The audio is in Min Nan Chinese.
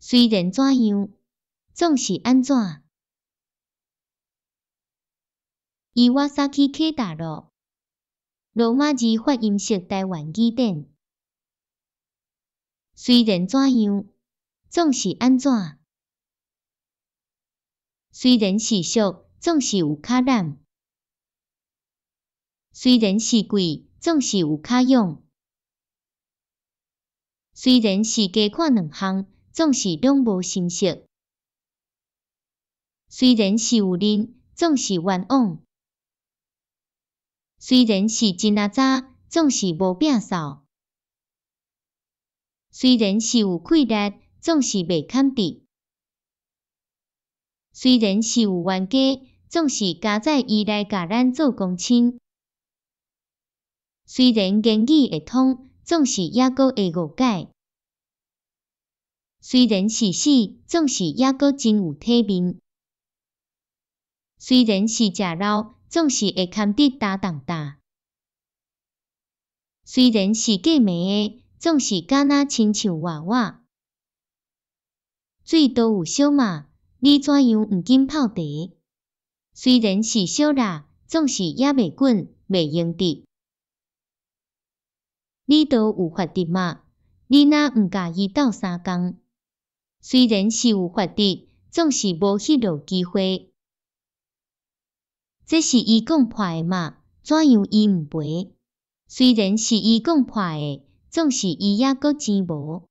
雖然怎樣，總是按怎。伊瓦薩基啟大路，羅馬字發音式台灣語典。雖然怎樣，總是按怎。雖然是俗，總是有較濫。雖然是貴，總是有較勇。雖然是加看兩項，總是攏無心色。雖然是有認，總是冤枉。雖然是真阿早，總是無摒掃。雖然是有氣力，總是袂堪得。雖然是有冤家，總是佳哉伊來共咱做公親。雖然言語會通，總是猶閣會誤解。雖然是死，總是猶閣真有體面。雖然是食老，總是會堪得焦重擔。雖然是過暝的，總是敢若親像活我。水都有燒嘛，你怎樣毋緊泡茶？雖然是燒臘，總是也袂滾，袂用得。你都有法得嘛？你若毋共伊鬥相共？雖然是有法得，總是無彼落機會。這是伊講破的嘛？怎樣伊毋賠？雖然是伊講破的，總是伊猶閣錢無。